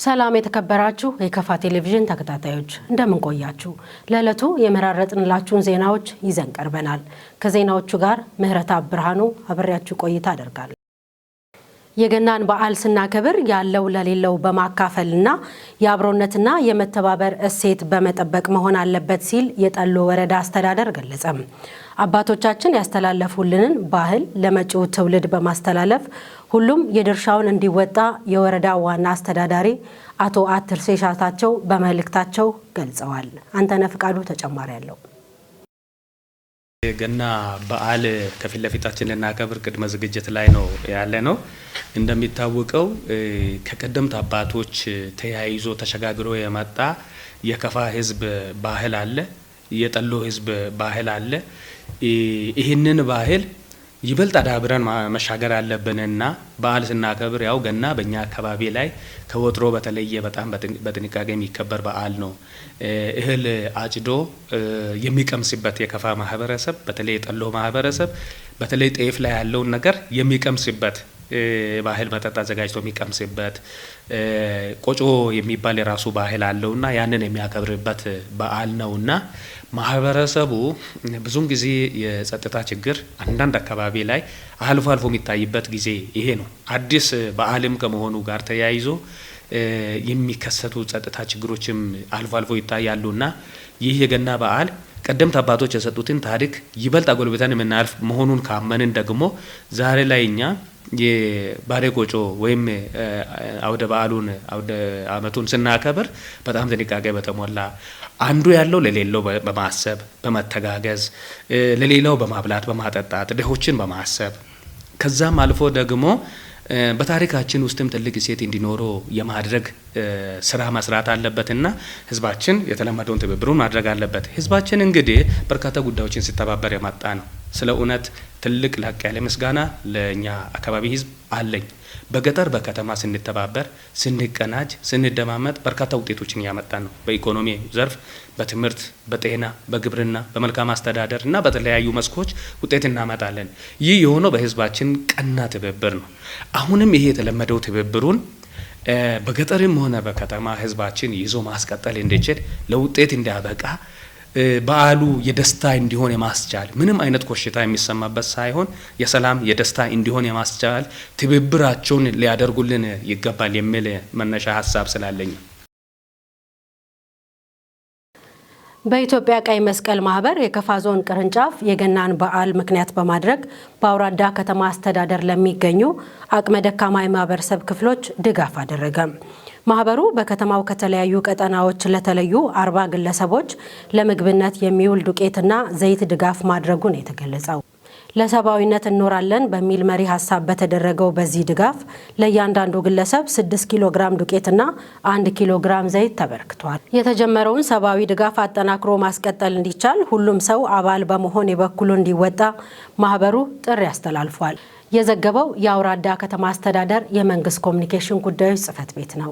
ሰላም የተከበራችሁ የከፋ ቴሌቪዥን ተከታታዮች፣ እንደምን ቆያችሁ? ለዕለቱ የመራረጥንላችሁን ዜናዎች ይዘን ቀርበናል። ከዜናዎቹ ጋር ምህረትአብ ብርሃኑ አብሬያችሁ ቆይታ አደርጋለሁ። የገናን በዓል ስናከብር ያለው ለሌለው በማካፈልና የአብሮነትና የመተባበር እሴት በመጠበቅ መሆን አለበት ሲል የጠሎ ወረዳ አስተዳደር ገለጸ። አባቶቻችን ያስተላለፉልንን ባህል ለመጪው ትውልድ በማስተላለፍ ሁሉም የድርሻውን እንዲወጣ የወረዳ ዋና አስተዳዳሪ አቶ አትርሴ ሻታቸው በመልእክታቸው ገልጸዋል። አንተነህ ፍቃዱ ተጨማሪ አለው። የገና በዓል ከፊት ለፊታችን ልናከብር ቅድመ ዝግጅት ላይ ነው ያለ ነው። እንደሚታወቀው ከቀደምት አባቶች ተያይዞ ተሸጋግሮ የመጣ የከፋ ሕዝብ ባህል አለ፣ የጠሎ ሕዝብ ባህል አለ። ይህንን ባህል ይበልጥ አዳብረን መሻገር አለብንና በዓል ስናከብር ያው ገና በእኛ አካባቢ ላይ ከወትሮ በተለየ በጣም በጥንቃቄ የሚከበር በዓል ነው። እህል አጭዶ የሚቀምስበት የከፋ ማህበረሰብ፣ በተለይ የጠሎ ማህበረሰብ፣ በተለይ ጤፍ ላይ ያለውን ነገር የሚቀምስበት፣ ባህል መጠጥ አዘጋጅቶ የሚቀምስበት፣ ቆጮ የሚባል የራሱ ባህል አለውና ያንን የሚያከብርበት በዓል ነውና ማህበረሰቡ ብዙውን ጊዜ የጸጥታ ችግር አንዳንድ አካባቢ ላይ አልፎ አልፎ የሚታይበት ጊዜ ይሄ ነው። አዲስ በዓልም ከመሆኑ ጋር ተያይዞ የሚከሰቱ ጸጥታ ችግሮችም አልፎ አልፎ ይታያሉና ይህ የገና በዓል ቀደምት አባቶች የሰጡትን ታሪክ ይበልጥ አጎልብተን የምናልፍ መሆኑን ካመንን ደግሞ ዛሬ ላይ እኛ የባሬ ቆጮ ወይም አውደ በዓሉን፣ አውደ ዓመቱን ስናከብር በጣም ጥንቃቄ በተሞላ፣ አንዱ ያለው ለሌለው በማሰብ፣ በመተጋገዝ፣ ለሌላው በማብላት፣ በማጠጣት፣ ድሆችን በማሰብ፣ ከዛም አልፎ ደግሞ በታሪካችን ውስጥም ትልቅ እሴት እንዲኖረው የማድረግ ስራ መስራት አለበትና ህዝባችን የተለመደውን ትብብሩን ማድረግ አለበት። ህዝባችን እንግዲህ በርካታ ጉዳዮችን ሲተባበር የመጣ ነው። ስለ እውነት ትልቅ ላቅ ያለ ምስጋና ለእኛ አካባቢ ህዝብ አለኝ። በገጠር በከተማ ስንተባበር፣ ስንቀናጅ፣ ስንደማመጥ በርካታ ውጤቶችን እያመጣን ነው። በኢኮኖሚ ዘርፍ፣ በትምህርት፣ በጤና፣ በግብርና፣ በመልካም አስተዳደር እና በተለያዩ መስኮች ውጤት እናመጣለን። ይህ የሆነው በህዝባችን ቀና ትብብር ነው። አሁንም ይሄ የተለመደው ትብብሩን በገጠርም ሆነ በከተማ ህዝባችን ይዞ ማስቀጠል እንዲችል፣ ለውጤት እንዲያበቃ፣ በዓሉ የደስታ እንዲሆን የማስቻል፣ ምንም አይነት ኮሽታ የሚሰማበት ሳይሆን የሰላም፣ የደስታ እንዲሆን የማስቻል ትብብራቸውን ሊያደርጉልን ይገባል የሚል መነሻ ሀሳብ ስላለኝ። በኢትዮጵያ ቀይ መስቀል ማህበር የከፋ ዞን ቅርንጫፍ የገናን በዓል ምክንያት በማድረግ በአውራዳ ከተማ አስተዳደር ለሚገኙ አቅመ ደካማ የማህበረሰብ ክፍሎች ድጋፍ አደረገ። ማህበሩ በከተማው ከተለያዩ ቀጠናዎች ለተለዩ 40 ግለሰቦች ለምግብነት የሚውል ዱቄትና ዘይት ድጋፍ ማድረጉን የተገለጸው። ለሰብአዊነት እንኖራለን በሚል መሪ ሀሳብ በተደረገው በዚህ ድጋፍ ለእያንዳንዱ ግለሰብ 6 ኪሎ ግራም ዱቄትና 1 ኪሎ ግራም ዘይት ተበርክቷል። የተጀመረውን ሰብአዊ ድጋፍ አጠናክሮ ማስቀጠል እንዲቻል ሁሉም ሰው አባል በመሆን የበኩሉ እንዲወጣ ማህበሩ ጥሪ አስተላልፏል። የዘገበው የአውራዳ ከተማ አስተዳደር የመንግስት ኮሚኒኬሽን ጉዳዮች ጽህፈት ቤት ነው።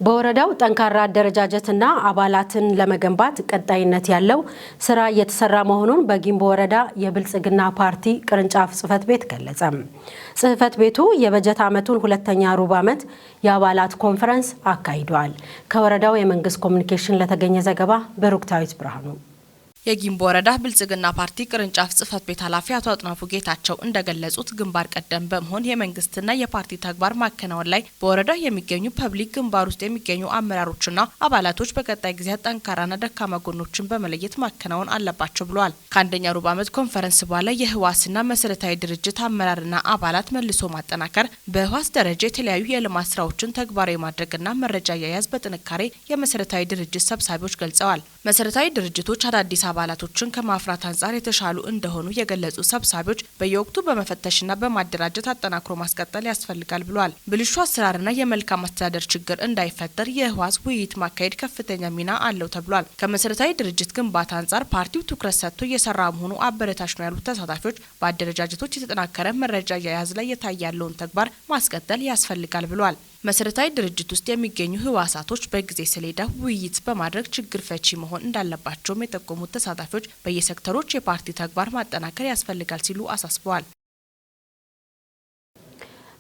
በወረዳው ጠንካራ አደረጃጀትና አባላትን ለመገንባት ቀጣይነት ያለው ስራ እየተሰራ መሆኑን በጊምቦ ወረዳ የብልጽግና ፓርቲ ቅርንጫፍ ጽህፈት ቤት ገለጸ። ጽህፈት ቤቱ የበጀት ዓመቱን ሁለተኛ ሩብ ዓመት የአባላት ኮንፈረንስ አካሂዷል። ከወረዳው የመንግስት ኮሚኒኬሽን ለተገኘ ዘገባ ብሩክታዊት ብርሃኑ። የጊምቦ ወረዳ ብልጽግና ፓርቲ ቅርንጫፍ ጽህፈት ቤት ኃላፊ አቶ አጥናፉ ጌታቸው እንደገለጹት፣ ግንባር ቀደም በመሆን የመንግስትና የፓርቲ ተግባር ማከናወን ላይ በወረዳ የሚገኙ ፐብሊክ ግንባር ውስጥ የሚገኙ አመራሮችና አባላቶች በቀጣይ ጊዜያት ጠንካራና ደካማ ጎኖችን በመለየት ማከናወን አለባቸው ብለዋል። ከአንደኛ ሩብ ዓመት ኮንፈረንስ በኋላ የህዋስና መሰረታዊ ድርጅት አመራርና አባላት መልሶ ማጠናከር፣ በህዋስ ደረጃ የተለያዩ የልማት ስራዎችን ተግባራዊ ማድረግና መረጃ አያያዝ በጥንካሬ የመሰረታዊ ድርጅት ሰብሳቢዎች ገልጸዋል። መሰረታዊ ድርጅቶች አዳዲስ አባላቶችን ከማፍራት አንጻር የተሻሉ እንደሆኑ የገለጹ ሰብሳቢዎች፣ በየወቅቱ በመፈተሽና በማደራጀት አጠናክሮ ማስቀጠል ያስፈልጋል ብለዋል። ብልሹ አሰራርና የመልካም አስተዳደር ችግር እንዳይፈጠር የህዋስ ውይይት ማካሄድ ከፍተኛ ሚና አለው ተብሏል። ከመሰረታዊ ድርጅት ግንባታ አንጻር ፓርቲው ትኩረት ሰጥቶ እየሰራ መሆኑ አበረታች ነው ያሉት ተሳታፊዎች፣ በአደረጃጀቶች የተጠናከረ መረጃ አያያዝ ላይ የታየ ያለውን ተግባር ማስቀጠል ያስፈልጋል ብሏል። መሰረታዊ ድርጅት ውስጥ የሚገኙ ህዋሳቶች በጊዜ ሰሌዳ ውይይት በማድረግ ችግር ፈቺ መሆን እንዳለባቸውም የጠቆሙት ተሳታፊዎች፣ በየሴክተሮች የፓርቲ ተግባር ማጠናከር ያስፈልጋል ሲሉ አሳስበዋል።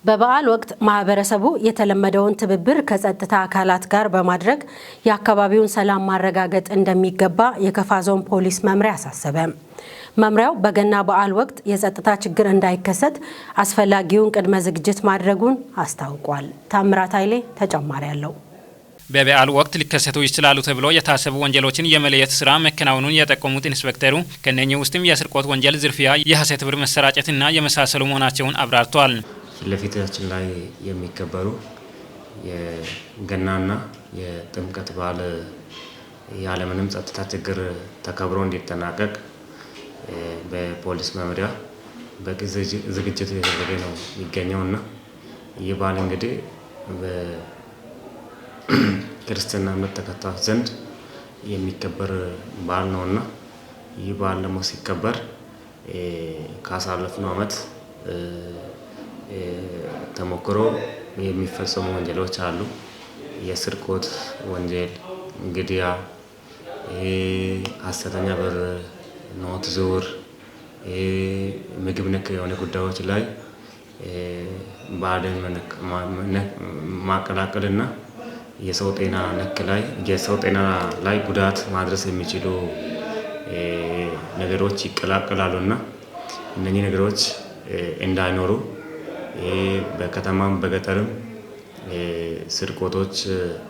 በበዓል ወቅት ማህበረሰቡ የተለመደውን ትብብር ከጸጥታ አካላት ጋር በማድረግ የአካባቢውን ሰላም ማረጋገጥ እንደሚገባ የከፋ ዞን ፖሊስ መምሪያ አሳሰበ። መምሪያው በገና በዓል ወቅት የጸጥታ ችግር እንዳይከሰት አስፈላጊውን ቅድመ ዝግጅት ማድረጉን አስታውቋል። ታምራት ኃይሌ ተጨማሪ አለው። በበዓሉ ወቅት ሊከሰቱ ይችላሉ ተብሎ የታሰቡ ወንጀሎችን የመለየት ስራ መከናወኑን የጠቆሙት ኢንስፔክተሩ ከነኚህ ውስጥም የስርቆት ወንጀል፣ ዝርፊያ፣ የሀሰት ብር መሰራጨትና የመሳሰሉ መሆናቸውን አብራርተዋል። ፊት ለፊታችን ላይ የሚከበሩ የገናና የጥምቀት በዓል ያለምንም ጸጥታ ችግር ተከብሮ እንዲጠናቀቅ በፖሊስ መምሪያ በቂ ዝግጅት እየተደረገ ነው የሚገኘው እና ይህ በዓል እንግዲህ በክርስትና እምነት ተከታዮች ዘንድ የሚከበር በዓል ነው እና ይህ በዓል ደግሞ ሲከበር ካሳለፍነው ዓመት ተሞክሮ የሚፈጸሙ ወንጀሎች አሉ። የስርቆት ወንጀል፣ ግድያ፣ ሀሰተኛ ብር ኖት ዝውውር፣ ምግብ ነክ የሆነ ጉዳዮች ላይ በዓልን ማቀላቀልና የሰው ጤና ነክ ላይ የሰው ጤና ላይ ጉዳት ማድረስ የሚችሉ ነገሮች ይቀላቀላሉና እነኚህ ነገሮች እንዳይኖሩ በከተማም በገጠርም ስርቆቶች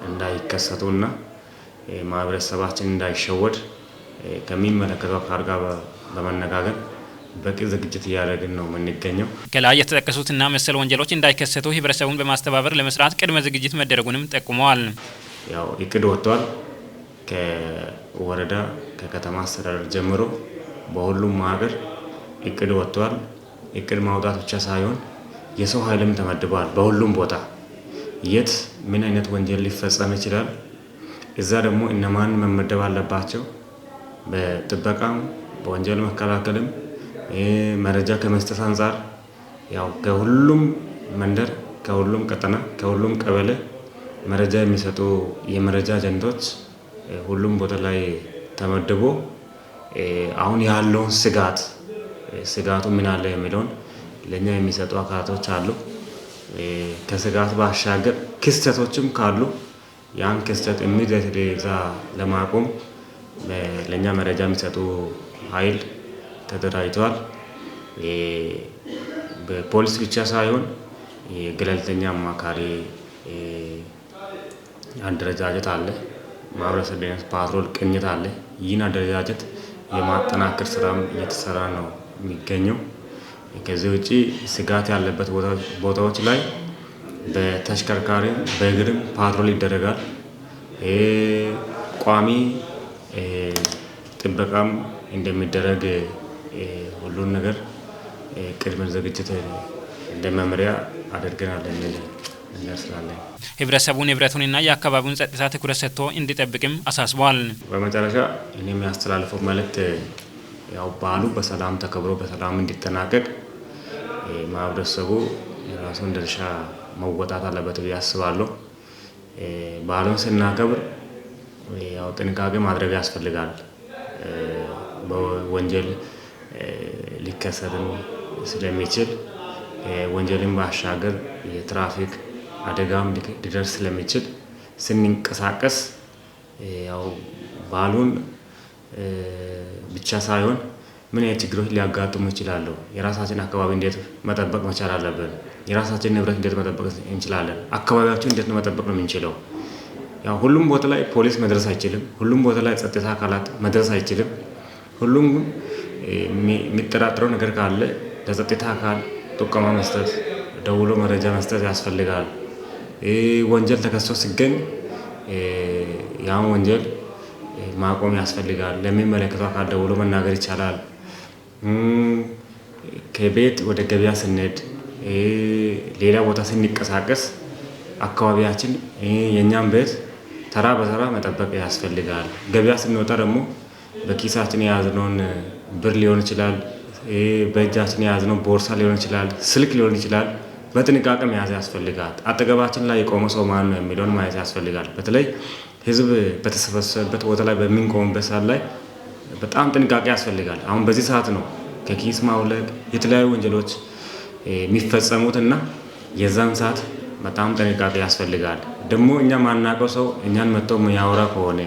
እንዳይከሰቱና ማህበረሰባችን እንዳይሸወድ ከሚመለከተው አካል ጋር በመነጋገር በቂ ዝግጅት እያደረግን ነው የምንገኘው። ከላይ የተጠቀሱትና መሰል ወንጀሎች እንዳይከሰቱ ህብረተሰቡን በማስተባበር ለመስራት ቅድመ ዝግጅት መደረጉንም ጠቁመዋል። ያው እቅድ ወጥቷል። ከወረዳ ከከተማ አስተዳደር ጀምሮ በሁሉም ሀገር እቅድ ወጥቷል። እቅድ ማውጣት ብቻ ሳይሆን የሰው ኃይልም ተመድቧል። በሁሉም ቦታ የት ምን አይነት ወንጀል ሊፈጸም ይችላል፣ እዛ ደግሞ እነማን መመደብ አለባቸው፣ በጥበቃም በወንጀል መከላከልም መረጃ ከመስጠት አንጻር ያው ከሁሉም መንደር፣ ከሁሉም ቀጠና፣ ከሁሉም ቀበሌ መረጃ የሚሰጡ የመረጃ አጀንዶች ሁሉም ቦታ ላይ ተመድቦ አሁን ያለውን ስጋቱ ምን አለ የሚለውን ለእኛ የሚሰጡ አካላቶች አሉ። ከስጋት ባሻገር ክስተቶችም ካሉ ያን ክስተት immediately እዛ ለማቆም ለእኛ መረጃ የሚሰጡ ኃይል ተደራጅቷል። በፖሊስ ብቻ ሳይሆን የገለልተኛ አማካሪ አደረጃጀት አለ። ማህበረሰብ ደህንነት ፓትሮል ቅኝት አለ። ይህን አደረጃጀት የማጠናከር ስራም እየተሰራ ነው የሚገኘው። ከዚህ ውጪ ስጋት ያለበት ቦታዎች ላይ በተሽከርካሪም በእግርም ፓትሮል ይደረጋል። ቋሚ ጥበቃም እንደሚደረግ ሁሉን ነገር ቅድመ ዝግጅት እንደ መምሪያ አድርገናል የሚል ነገር ስላለ ህብረተሰቡ ንብረቱንና የአካባቢውን ጸጥታ ትኩረት ሰጥቶ እንዲጠብቅም አሳስቧል። በመጨረሻ እኔ የሚያስተላልፈው መልእክት ያው በዓሉ በሰላም ተከብሮ በሰላም እንዲጠናቀቅ ማህበረሰቡ የራሱን ድርሻ መወጣት አለበት ብዬ አስባለሁ። በዓሉን ስናከብር ያው ጥንቃቄ ማድረግ ያስፈልጋል። በወንጀል ሊከሰትም ስለሚችል ወንጀልን ባሻገር የትራፊክ አደጋም ሊደርስ ስለሚችል ስንንቀሳቀስ ያው በዓሉን ብቻ ሳይሆን ምን አይነት ችግሮች ሊያጋጥሙ ይችላሉ፣ የራሳችን አካባቢ እንዴት መጠበቅ መቻል አለብን፣ የራሳችን ንብረት እንዴት መጠበቅ እንችላለን፣ አካባቢያችን እንዴት መጠበቅ ነው የምንችለው። ያው ሁሉም ቦታ ላይ ፖሊስ መድረስ አይችልም። ሁሉም ቦታ ላይ ጸጥታ አካላት መድረስ አይችልም። ሁሉም የሚጠራጥረው ነገር ካለ ለጸጥታ አካል ጥቆማ መስጠት፣ ደውሎ መረጃ መስጠት ያስፈልጋል። ወንጀል ተከስቶ ሲገኝ ያን ወንጀል ማቆም ያስፈልጋል። ለሚመለከተው አካል ደውሎ መናገር ይቻላል። ከቤት ወደ ገበያ ስንሄድ፣ ሌላ ቦታ ስንቀሳቀስ አካባቢያችን የእኛም ቤት ተራ በተራ መጠበቅ ያስፈልጋል። ገበያ ስንወጣ ደግሞ በኪሳችን የያዝነውን ብር ሊሆን ይችላል፣ በእጃችን የያዝነው ቦርሳ ሊሆን ይችላል፣ ስልክ ሊሆን ይችላል። በጥንቃቄ መያዝ ያስፈልጋል። አጠገባችን ላይ የቆመ ሰው ማን ነው የሚለውን ማየት ያስፈልጋል። በተለይ ሕዝብ በተሰበሰበበት ቦታ ላይ በምንቆምበት ሰዓት ላይ በጣም ጥንቃቄ ያስፈልጋል። አሁን በዚህ ሰዓት ነው ከኪስ ማውለቅ የተለያዩ ወንጀሎች የሚፈጸሙት እና የዛን ሰዓት በጣም ጥንቃቄ ያስፈልጋል። ደግሞ እኛ ማናውቀው ሰው እኛን መጥቶ የሚያወራ ከሆነ፣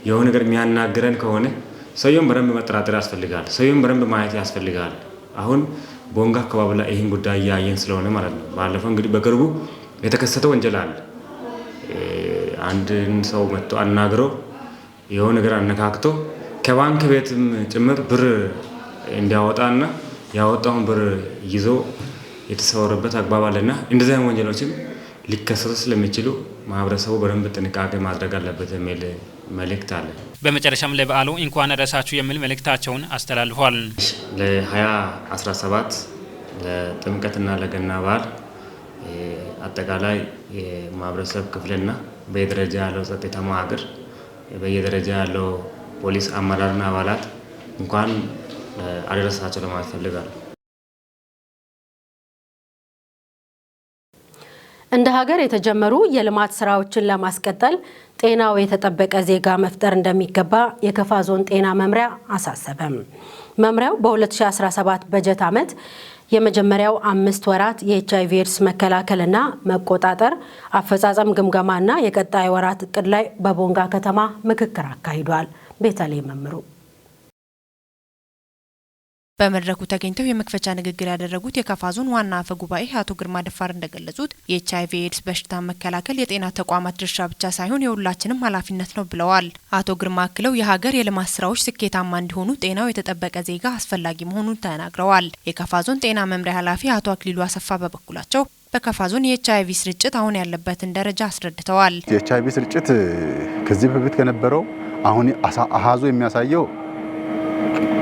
የሆነ ነገር የሚያናግረን ከሆነ ሰውየውን በደንብ መጠራጠር ያስፈልጋል። ሰውየውን በደንብ ማየት ያስፈልጋል። አሁን ቦንጋ አካባቢ ላይ ይህን ጉዳይ እያየን ስለሆነ ማለት ነው። ባለፈው እንግዲህ በቅርቡ የተከሰተ ወንጀል አለ። አንድን ሰው መጥቶ አናግሮ፣ የሆነ ነገር አነካክቶ፣ ከባንክ ቤትም ጭምር ብር እንዲያወጣና ያወጣውን ብር ይዞ የተሰወረበት አግባብ አለና እንደዚህ አይነት ወንጀሎችም ሊከሰቱ ስለሚችሉ ማህበረሰቡ በደንብ ጥንቃቄ ማድረግ አለበት የሚል መልእክት አለ። በመጨረሻም ለበዓሉ እንኳን አደረሳችሁ የሚል መልእክታቸውን አስተላልፏል። ለ2017 ለጥምቀትና ለገና በዓል አጠቃላይ የማህበረሰብ ክፍልና በየደረጃ ያለው ጸጥታ መዋቅር፣ በየደረጃ ያለው ፖሊስ አመራርና አባላት እንኳን አደረሳቸው ለማለት ፈልጋለሁ። እንደ ሀገር የተጀመሩ የልማት ስራዎችን ለማስቀጠል ጤናው የተጠበቀ ዜጋ መፍጠር እንደሚገባ የከፋ ዞን ጤና መምሪያ አሳሰበም። መምሪያው በ2017 በጀት ዓመት የመጀመሪያው 5 ወራት የኤች አይቪ ኤድስ መከላከልና መቆጣጠር አፈጻጸም ግምገማና የቀጣይ ወራት እቅድ ላይ በቦንጋ ከተማ ምክክር አካሂዷል። ቤተልሔም መምሩ። በመድረኩ ተገኝተው የመክፈቻ ንግግር ያደረጉት የከፋ ዞን ዋና አፈ ጉባኤ አቶ ግርማ ደፋር እንደገለጹት የኤች አይቪ ኤድስ በሽታ መከላከል የጤና ተቋማት ድርሻ ብቻ ሳይሆን የሁላችንም ኃላፊነት ነው ብለዋል። አቶ ግርማ አክለው የሀገር የልማት ስራዎች ስኬታማ እንዲሆኑ ጤናው የተጠበቀ ዜጋ አስፈላጊ መሆኑን ተናግረዋል። የከፋ ዞን ጤና መምሪያ ኃላፊ አቶ አክሊሉ አሰፋ በበኩላቸው በከፋ ዞን የኤች አይቪ ስርጭት አሁን ያለበትን ደረጃ አስረድተዋል። የኤች አይቪ ስርጭት ከዚህ በፊት ከነበረው አሁን አሃዙ የሚያሳየው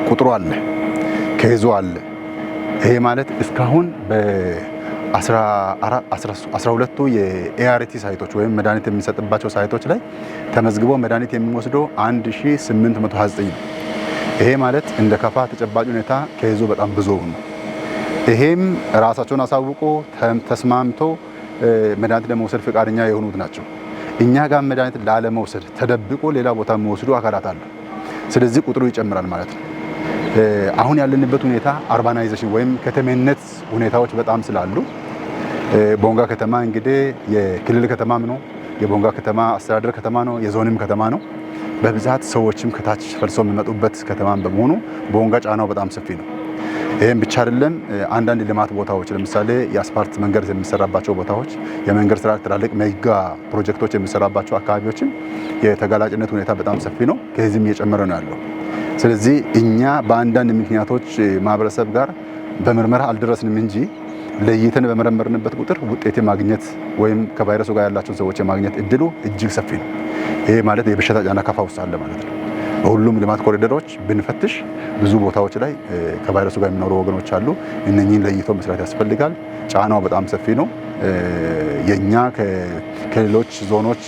ቁጥሩ አለ፣ case ኡ አለ። ይሄ ማለት እስካሁን በ12ቱ የ ART site ኦች ወይም መድኃኒት የሚሰጥባቸው site ኦች ላይ ተመዝግቦ መድኃኒት የሚወስደው 1829 ነው። ይሄ ማለት እንደ ከፋ ተጨባጭ ሁኔታ case ኡ በጣም ብዙ ነው። ይሄም ራሳቸውን አሳውቆ፣ ተስማምቶ መድኃኒት ለመውሰድ ፈቃደኛ የሆኑት ናቸው። እኛ ጋር መድኃኒት ላለመውሰድ ተደብቆ ሌላ ቦታ የሚወስዱ አካላት አሉ። ስለዚህ ቁጥሩ ይጨምራል ማለት ነው። አሁን ያለንበት ሁኔታ urbanization ወይም ከተሜነት ሁኔታዎች በጣም ስላሉ፣ ቦንጋ ከተማ እንግዲህ የክልል ከተማም ነው፣ የቦንጋ ከተማ አስተዳደር ከተማ ነው፣ የዞንም ከተማ ነው። በብዛት ሰዎችም ከታች ፈልሰው የሚመጡበት ከተማም በመሆኑ ቦንጋ ጫናው በጣም ሰፊ ነው። ይህም ብቻ አይደለም። አንዳንድ ልማት ቦታዎች፣ ለምሳሌ የአስፓልት መንገድ የሚሰራባቸው ቦታዎች፣ የመንገድ ስራ፣ ትላልቅ mega ፕሮጀክቶች የሚሰራባቸው አካባቢዎችም የተጋላጭነት ሁኔታ በጣም ሰፊ ነው። ከዚህም እየጨመረ ነው ያለው። ስለዚህ እኛ በአንዳንድ ምክንያቶች ማህበረሰብ ጋር በምርመራ አልደረስንም እንጂ ለይተን በመረመርንበት ቁጥር ውጤት የማግኘት ወይም ከቫይረሱ ጋር ያላቸውን ሰዎች የማግኘት እድሉ እጅግ ሰፊ ነው። ይሄ ማለት የበሽታ ጫና ከፋ ውስጥ አለ ማለት ነው። በሁሉም ልማት ኮሪደሮች ብንፈትሽ ብዙ ቦታዎች ላይ ከቫይረሱ ጋር የሚኖሩ ወገኖች አሉ። እነኚህን ለይቶ መስራት ያስፈልጋል። ጫናው በጣም ሰፊ ነው። የኛ ከሌሎች ዞኖች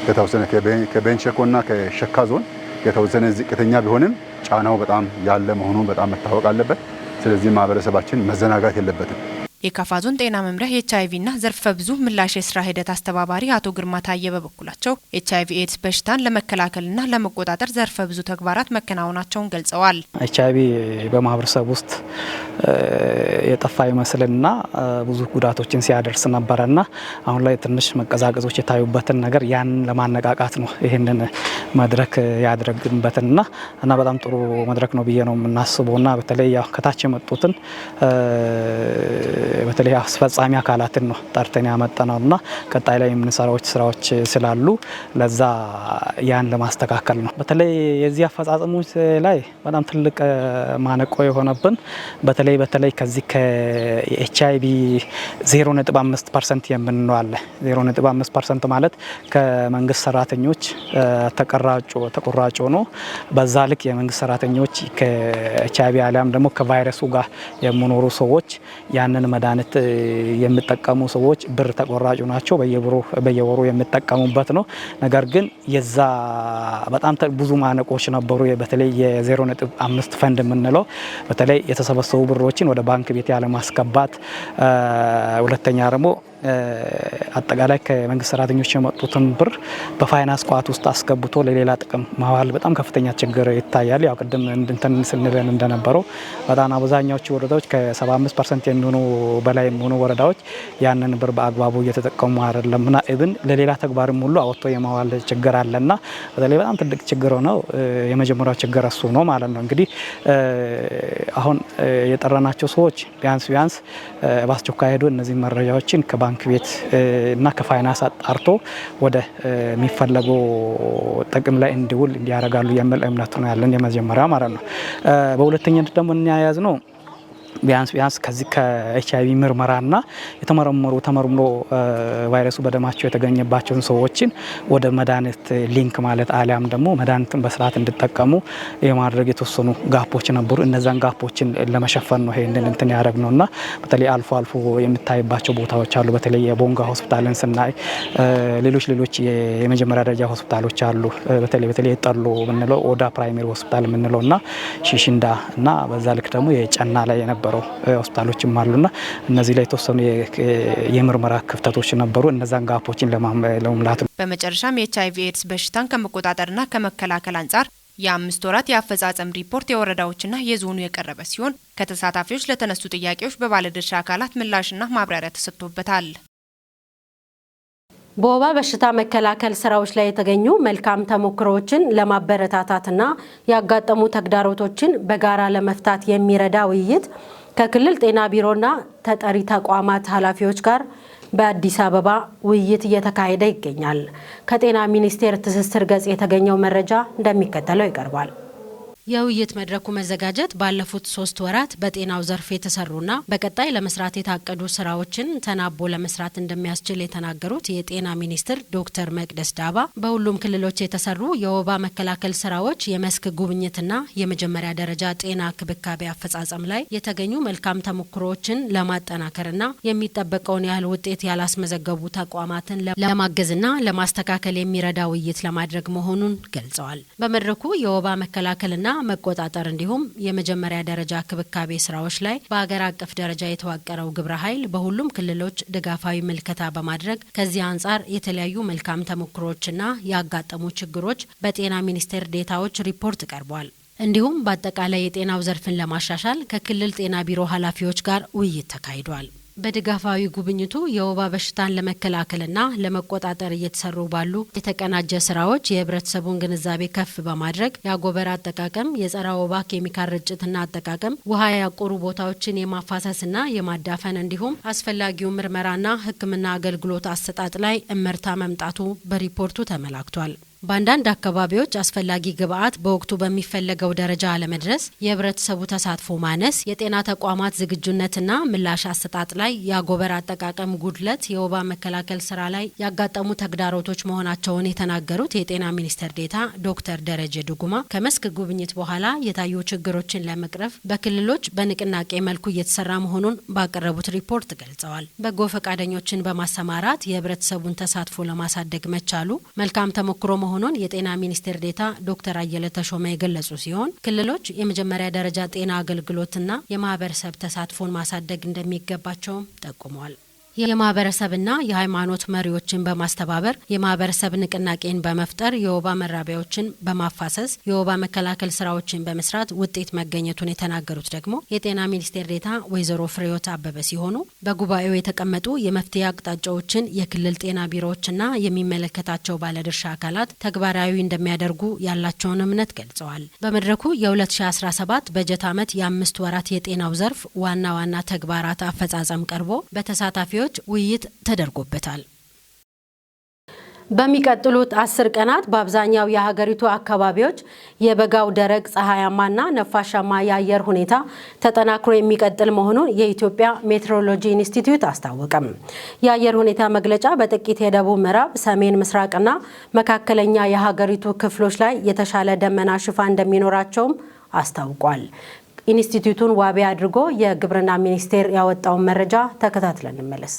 ከተወሰነ፣ ከቤንች ሸኮና ከሸካ ዞን የተወሰነ ዝቅተኛ ቢሆንም ጫናው በጣም ያለ መሆኑን በጣም መታወቅ አለበት። ስለዚህ ማህበረሰባችን መዘናጋት የለበትም። የካፋ ዞን ጤና መምሪያ የኤች አይቪና ዘርፈ ብዙ ምላሽ የስራ ሂደት አስተባባሪ አቶ ግርማ ታየ በበኩላቸው ኤች አይቪ ኤድስ በሽታን ለመከላከልና ለመቆጣጠር ዘርፈ ብዙ ተግባራት መከናወናቸውን ገልጸዋል። ኤች አይቪ በማህበረሰብ ውስጥ የጠፋ ይመስልና ብዙ ጉዳቶችን ሲያደርስ ነበረና አሁን ላይ ትንሽ መቀዛቀዞች የታዩበትን ነገር ያንን ለማነቃቃት ነው ይህንን መድረክ ያደረግንበትና እና በጣም ጥሩ መድረክ ነው ብዬ ነው የምናስበውና በተለይ ያው ከታች የመጡትን፣ በተለይ አስፈጻሚ አካላትን ነው ጠርተን ያመጣነው እና ቀጣይ ላይ የምንሰራዎች ስራዎች ስላሉ ለዛ ያን ለማስተካከል ነው። በተለይ የዚህ አፈጻጸሞች ላይ በጣም ትልቅ ማነቆ የሆነብን በተለይ ከዚህ ከኤች አይቪ 0.5% የምንለው አለ። 0.5% ማለት ከመንግስት ሰራተኞች ተቀራጮ ተቆራጮ ነው። በዛ ልክ የመንግስት ሰራተኞች ከኤች አይቪ አሊያም ደግሞ ከቫይረሱ ጋር የሚኖሩ ሰዎች፣ ያንን መድኃኒት የሚጠቀሙ ሰዎች ብር ተቆራጩ ናቸው። በየወሩ የሚጠቀሙበት ነው። ነገር ግን የዛ በጣም ብዙ ማነቆች ነበሩ። በተለይ የ0.5 ፈንድ የምንለው በተለይ የተሰበሰቡ ብሮችን ወደ ባንክ ቤት ያለማስገባት፣ ሁለተኛ ደግሞ አጠቃላይ ከመንግስት ሰራተኞች የመጡትን ብር በፋይናንስ ቋት ውስጥ አስገብቶ ለሌላ ጥቅም ማዋል በጣም ከፍተኛ ችግር ይታያል። ያው ቅድም እንትን ስንለን እንደነበረው በጣም አብዛኛዎቹ ወረዳዎች ከ75% የሚሆኑ በላይ የሚሆኑ ወረዳዎች ያንን ብር በአግባቡ እየተጠቀሙ አይደለምና ኢብን ለሌላ ተግባርም ሁሉ አወጥቶ የማዋል ችግር አለና በተለይ በጣም ትልቅ ችግር ነው። የመጀመሪያው ችግር እሱ ነው ማለት ነው። እንግዲህ አሁን የጠራናቸው ሰዎች ቢያንስ ቢያንስ በአስቸኳይ ሄዶ እነዚህ መረጃዎችን ከባንክ ቤት እና ከፋይናንስ አጣርቶ ወደ የሚፈለገው ጥቅም ላይ እንዲውል እንዲያረጋሉ የሚል እምነት ነው ያለን የመጀመሪያው ማለት ነው። በሁለተኛ ደግሞ እንያያዝ ነው ቢያንስ ቢያንስ ከዚህ ከኤችአይቪ ምርመራና የተመረመሩ ተመርምሮ ቫይረሱ በደማቸው የተገኘባቸውን ሰዎችን ወደ መድኃኒት link ማለት አሊያም ደግሞ መድኃኒትን በስርዓት እንዲጠቀሙ የማድረግ የተወሰኑ gap ኦች ነበሩ። እነዛን gap ኦችን ለመሸፈን ነው ይሄንን እንትን ያደረግነውና በተለይ አልፎ አልፎ የሚታይባቸው ቦታዎች አሉ። በተለይ የቦንጋ ሆስፒታልን ስናይ ሌሎች የመጀመሪያ ደረጃ ሆስፒታሎች አሉ። በተለይ የጠሎ የምንለው ኦዳ primary ሆስፒታል የምንለውና ሺሽንዳ እና በዛ ልክ ደግሞ የጨና ላይ የነበረው ሆስፒታሎችም አሉና እነዚህ ላይ የተወሰኑ የምርመራ ክፍተቶች ነበሩ። እነዛን gap ኦችን ለመሙላት ነው። በመጨረሻም የኤችአይቪ ኤድስ በሽታን ከመቆጣጠርና ከመከላከል አንጻር የ5 ወራት የአፈጻጸም ሪፖርት የወረዳዎችና የዞኑ የቀረበ ሲሆን ከተሳታፊዎች ለተነሱ ጥያቄዎች በባለድርሻ አካላት ምላሽና ማብራሪያ ተሰጥቶበታል። በወባ በሽታ መከላከል ስራዎች ላይ የተገኙ መልካም ተሞክሮዎችን ለማበረታታትና ያጋጠሙ ተግዳሮቶችን በጋራ ለመፍታት የሚረዳ ውይይት ከክልል ጤና ቢሮና ተጠሪ ተቋማት ኃላፊዎች ጋር በአዲስ አበባ ውይይት እየተካሄደ ይገኛል። ከጤና ሚኒስቴር ትስስር ገጽ የተገኘው መረጃ እንደሚከተለው ይቀርባል። የውይይት መድረኩ መዘጋጀት ባለፉት 3 ወራት በጤናው ዘርፍ የተሰሩና በቀጣይ ለመስራት የታቀዱ ስራዎችን ተናቦ ለመስራት እንደሚያስችል የተናገሩት የጤና ሚኒስትር ዶክተር መቅደስ ዳባ በሁሉም ክልሎች የተሰሩ የወባ መከላከል ስራዎች የመስክ ጉብኝትና የመጀመሪያ ደረጃ ጤና ክብካቤ አፈጻጸም ላይ የተገኙ መልካም ተሞክሮዎችን ለማጠናከርና የሚጠበቀውን ያህል ውጤት ያላስመዘገቡ ተቋማትን ለማገዝና ለማስተካከል የሚረዳ ውይይት ለማድረግ መሆኑን ገልጸዋል። በመድረኩ የወባ መከላከልና መቆጣጠር እንዲሁም የመጀመሪያ ደረጃ ክብካቤ ስራዎች ላይ በአገር አቀፍ ደረጃ የተዋቀረው ግብረ ኃይል በሁሉም ክልሎች ድጋፋዊ ምልከታ በማድረግ ከዚህ አንጻር የተለያዩ መልካም ተሞክሮዎችና ያጋጠሙ ችግሮች በጤና ሚኒስቴር ዴታዎች ሪፖርት ቀርቧል። እንዲሁም በአጠቃላይ የጤናው ዘርፍን ለማሻሻል ከክልል ጤና ቢሮ ኃላፊዎች ጋር ውይይት ተካሂዷል። በድጋፋዊ ጉብኝቱ የወባ በሽታን ለመከላከልና ለመቆጣጠር እየተሰሩ ባሉ የተቀናጀ ስራዎች የህብረተሰቡን ግንዛቤ ከፍ በማድረግ የአጎበር አጠቃቀም፣ የጸረ ወባ ኬሚካል ርጭትና አጠቃቀም፣ ውሃ ያቆሩ ቦታዎችን የማፋሰስና የማዳፈን እንዲሁም አስፈላጊው ምርመራና ሕክምና አገልግሎት አሰጣጥ ላይ እመርታ መምጣቱ በሪፖርቱ ተመላክቷል። በአንዳንድ አካባቢዎች አስፈላጊ ግብአት በወቅቱ በሚፈለገው ደረጃ አለመድረስ፣ የህብረተሰቡ ተሳትፎ ማነስ፣ የጤና ተቋማት ዝግጁነትና ምላሽ አሰጣጥ ላይ የአጎበር አጠቃቀም ጉድለት የወባ መከላከል ስራ ላይ ያጋጠሙ ተግዳሮቶች መሆናቸውን የተናገሩት የጤና ሚኒስትር ዴኤታ ዶክተር ደረጀ ድጉማ ከመስክ ጉብኝት በኋላ የታዩ ችግሮችን ለመቅረፍ በክልሎች በንቅናቄ መልኩ እየተሰራ መሆኑን ባቀረቡት ሪፖርት ገልጸዋል። በጎ ፈቃደኞችን በማሰማራት የህብረተሰቡን ተሳትፎ ለማሳደግ መቻሉ መልካም ተሞክሮ መሆኑን የጤና ሚኒስቴር ዴኤታ ዶክተር አየለ ተሾመ የገለጹ ሲሆን ክልሎች የመጀመሪያ ደረጃ ጤና አገልግሎትና የማህበረሰብ ተሳትፎን ማሳደግ እንደሚገባቸውም ጠቁመዋል። የማህበረሰብና የሃይማኖት መሪዎችን በማስተባበር የማህበረሰብ ንቅናቄን በመፍጠር የወባ መራቢያዎችን በማፋሰስ የወባ መከላከል ስራዎችን በመስራት ውጤት መገኘቱን የተናገሩት ደግሞ የጤና ሚኒስቴር ዴኤታ ወይዘሮ ፍሬህይወት አበበ ሲሆኑ በጉባኤው የተቀመጡ የመፍትሄ አቅጣጫዎችን የክልል ጤና ቢሮዎችና የሚመለከታቸው ባለድርሻ አካላት ተግባራዊ እንደሚያደርጉ ያላቸውን እምነት ገልጸዋል። በመድረኩ የ2017 በጀት ዓመት የ5 ወራት የጤናው ዘርፍ ዋና ዋና ተግባራት አፈጻጸም ቀርቦ በተሳታፊዎች ውይይት ተደርጎበታል። በሚቀጥሉት 10 ቀናት በአብዛኛው የሀገሪቱ አካባቢዎች የበጋው ደረቅ ፀሐያማና ነፋሻማ የአየር ሁኔታ ተጠናክሮ የሚቀጥል መሆኑን የኢትዮጵያ ሜትሮሎጂ ኢንስቲትዩት አስታወቀ። የአየር ሁኔታ መግለጫ በጥቂት የደቡብ ምዕራብ፣ ሰሜን ምስራቅና መካከለኛ የሀገሪቱ ክፍሎች ላይ የተሻለ ደመና ሽፋን እንደሚኖራቸውም አስታውቋል። ኢንስቲትዩቱን ዋቢ አድርጎ የግብርና ሚኒስቴር ያወጣውን መረጃ ተከታትለን እንመለስ።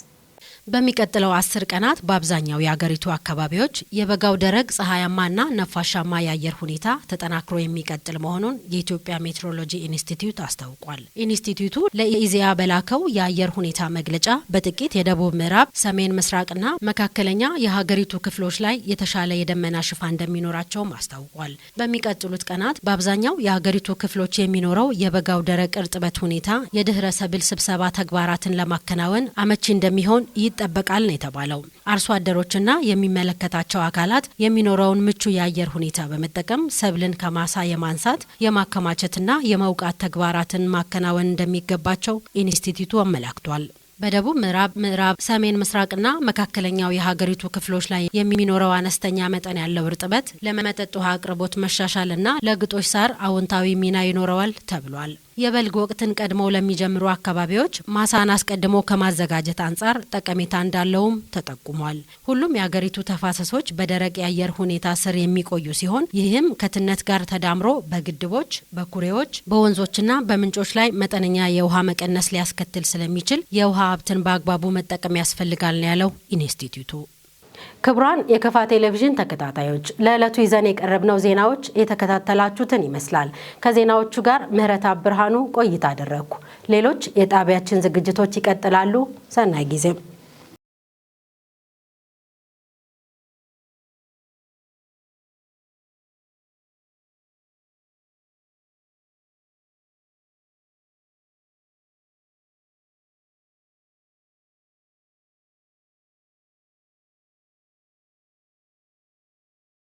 በሚቀጥለው 10 ቀናት በአብዛኛው የአገሪቱ አካባቢዎች የበጋው ደረቅ ፀሐያማና ነፋሻማ የአየር ሁኔታ ተጠናክሮ የሚቀጥል መሆኑን የኢትዮጵያ ሜትሮሎጂ ኢንስቲትዩት አስታውቋል። ኢንስቲትዩቱ ለኢዜአ በላከው የአየር ሁኔታ መግለጫ በጥቂት የደቡብ ምዕራብ፣ ሰሜን ምስራቅና መካከለኛ የሀገሪቱ ክፍሎች ላይ የተሻለ የደመና ሽፋን እንደሚኖራቸውም አስታውቋል። በሚቀጥሉት ቀናት በአብዛኛው የሀገሪቱ ክፍሎች የሚኖረው የበጋው ደረቅ እርጥበት ሁኔታ የድህረ ሰብል ስብሰባ ተግባራትን ለማከናወን አመቺ እንደሚሆን ይጠበቃል ነው የተባለው። አርሶ አደሮችና የሚመለከታቸው አካላት የሚኖረውን ምቹ የአየር ሁኔታ በመጠቀም ሰብልን ከማሳ የማንሳት፣ የማከማቸትና የመውቃት ተግባራትን ማከናወን እንደሚገባቸው ኢንስቲትዩቱ አመላክቷል። በደቡብ ምዕራብ፣ ምዕራብ፣ ሰሜን ምስራቅና መካከለኛው የሀገሪቱ ክፍሎች ላይ የሚኖረው አነስተኛ መጠን ያለው እርጥበት ለመጠጥ ውሃ አቅርቦት መሻሻልና ለግጦሽ ሳር አዎንታዊ ሚና ይኖረዋል ተብሏል። የበልግ ወቅትን ቀድመው ለሚጀምሩ አካባቢዎች ማሳን አስቀድሞ ከማዘጋጀት አንጻር ጠቀሜታ እንዳለውም ተጠቁሟል። ሁሉም የሀገሪቱ ተፋሰሶች በደረቅ የአየር ሁኔታ ስር የሚቆዩ ሲሆን ይህም ከትነት ጋር ተዳምሮ በግድቦች፣ በኩሬዎች፣ በወንዞችና በምንጮች ላይ መጠነኛ የውሃ መቀነስ ሊያስከትል ስለሚችል የውሃ ሀብትን በአግባቡ መጠቀም ያስፈልጋል ነው ያለው ኢንስቲትዩቱ። ክቡራን የከፋ ቴሌቪዥን ተከታታዮች፣ ለዕለቱ ይዘን የቀረብነው ዜናዎች የተከታተላችሁትን ይመስላል። ከዜናዎቹ ጋር ምህረት ብርሃኑ ቆይታ አደረግኩ። ሌሎች የጣቢያችን ዝግጅቶች ይቀጥላሉ። ሰናይ ጊዜ።